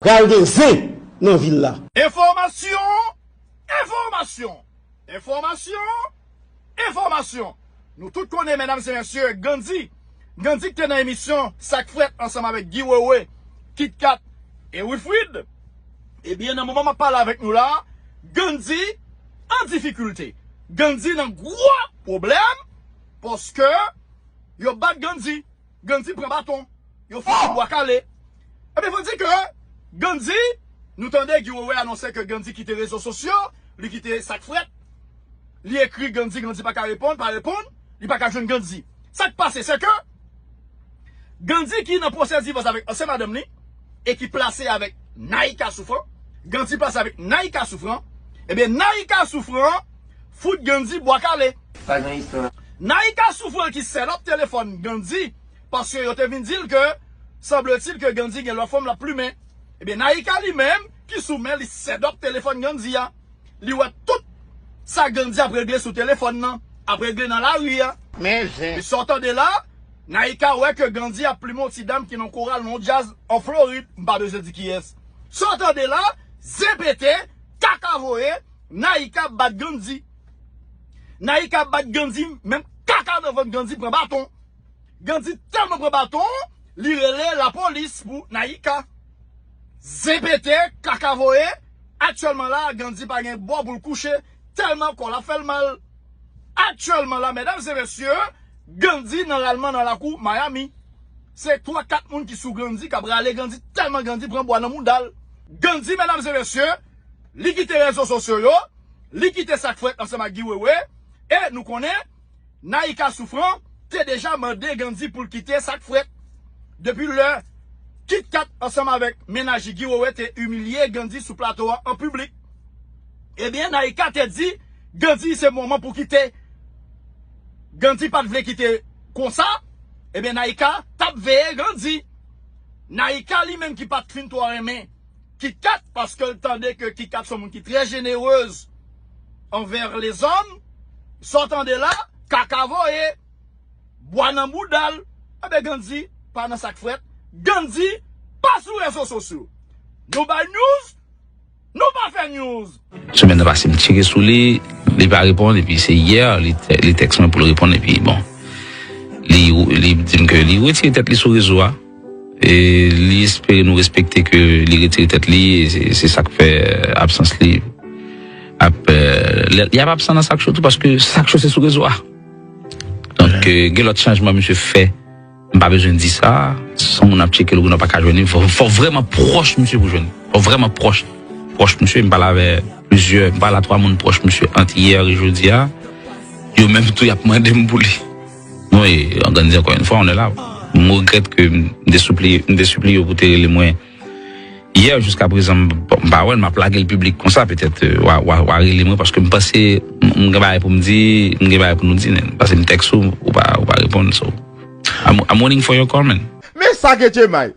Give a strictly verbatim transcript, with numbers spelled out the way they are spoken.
Pral gen zen nan vil la. Enfòmasyon! Enfòmasyon! Enfòmasyon! Enfòmasyon! Nou tout konnen, medam e mesye, Gandhi. Gandhi ki te nan emisyon Sak Frèt ansanm avèk Guy Wewe, Kit Kat e Wilfrid. Ebyen, nan moman m ap pale avèk nou la, Gandhi an difikilte. Gandhi nan gwo pwoblèm paske yo bat Gandhi. Gandhi pran baton. Yo fout li bwa kale. Ebyen, fò di ke Gandhi, nou tande Guy Wewe anonse ke Gandhi kite rezo sosyo, li kite Sak Frèt. Li ekri Gandhi, Gandhi pa ka reponn, pa reponn, li pa ka jwenn Gandhi. Sa k pase, se ke Gandhi ki nan pwosè divòs avèk ansyen madanm li e ki plase avèk Naïka Souffrant, Gandhi plase avèk Naïka Souffrant, ebyen, Naïka Souffrant fout Gandhi bwa kale. Pa gen istwa. Naïka Souffrant ki sèt ap telefòn Gandhi, paske yo te vin di l ke, sanbletil ke Gandhi gen lòt fanm l ap plimen. Ebyen, Naïka li menm, ki sou men li sèt ap telefòn Gandhi a. Li wè tout sa Gandhi ap regle sou telefòn nan, ap regle nan lari a. Men zen. Epi sa w tande la, Naïka wè ke Gandhi ap plimen yon ti dam ki nan koral nan yon djaz an Florid, m pa bezwen di kiyès. Sa w tande la, zen pete, kaka voye, Naïka bat Gandhi. Naïka bat Gandhi, menm kaka nan vant Gandhi pran baton. Gandhi tèlman pran baton, li rele lapolis pou Naïka. Zen pete, kaka voye, aktyèlman la, Gandhi pa gen bò pou l kouche, tèlman kò l ap fè l mal. Aktyèlman la, medam e mesye, Gandhi nan ralman nan lakou Miami. Se twa kat moun ki sou Gandhi k ap rale Gandhi tèlman Gandhi pran bwa nan mouda l. Gandhi, medam e mesye, li kite rezo sosyo yo, li kite Sak Frèt ansanm ak Guy Wewe, e nou konnen Naïka Souffrant te deja mande Gandhi pou l kite Sak Frèt. Depi lè Kit Kat ansanm avèk mennaj li Guy Wewe te imilye Gandhi sou plato a an piblik, ebyen, Naïka te di Gandhi se moman pou kite. Gandhi pa t vle kite konsa, ebyen, Naïka t ap veye Gandhi. Naïka li menm ki pa t fin twò renmen Kit Kat, paske l tande ke Kit Kat se yon moun ki trè jenerez anvè lezòm, sa w tande la, kaka voye, bwa nan bouda l. Ebyen, Gandhi pa nan Sak Frèt. Gandhi pa sou rezo sosyo. Nou bay news, nou pa fè news. Semèn nan pase, m tcheke sou li, li pa reponn, epi se yè, li, te- li tèks mwen pou l reponn, epi bon, li, li di m ke li retire tèt li sou rezo a. E li espere nou respekte ke li retire tèt li, e se, se sa k fè absans li ap, euh, li, li ap absan nan Sak Show tou, paske Sak Show se sou rezo a. Donk, euh, gen lòt chanjman misye fè. M pa bezwen di sa. Si yon moun ap tcheke l, ou pa ka jwenn li. Fò, fò vrèman pwòch misye pou jwenn li. Fò vrèman pwòch. Pwòch misye, m pale avè plizyè, m pale a twa moun pwòch misye ant yè e jodi a. Yo menm tou, y ap mande m pou li. Wi, Gandhi, ankò yon fwa, on est là. M regrèt ke m te sipliye, m te sipliye yo pou te rele mwen yè, jiska prezan, m, m pa wè l, m ap lage l piblik konsa, petèt, euh, w a, w a, w a rele mwen, paske m panse, m, m gen bagay pou m di, m gen bagay pou nou di, nen. Paske m tèks ou, ou pa, ou pa reponn, so. I'm, I'm waiting for your call, man. Men sa ke Djemay.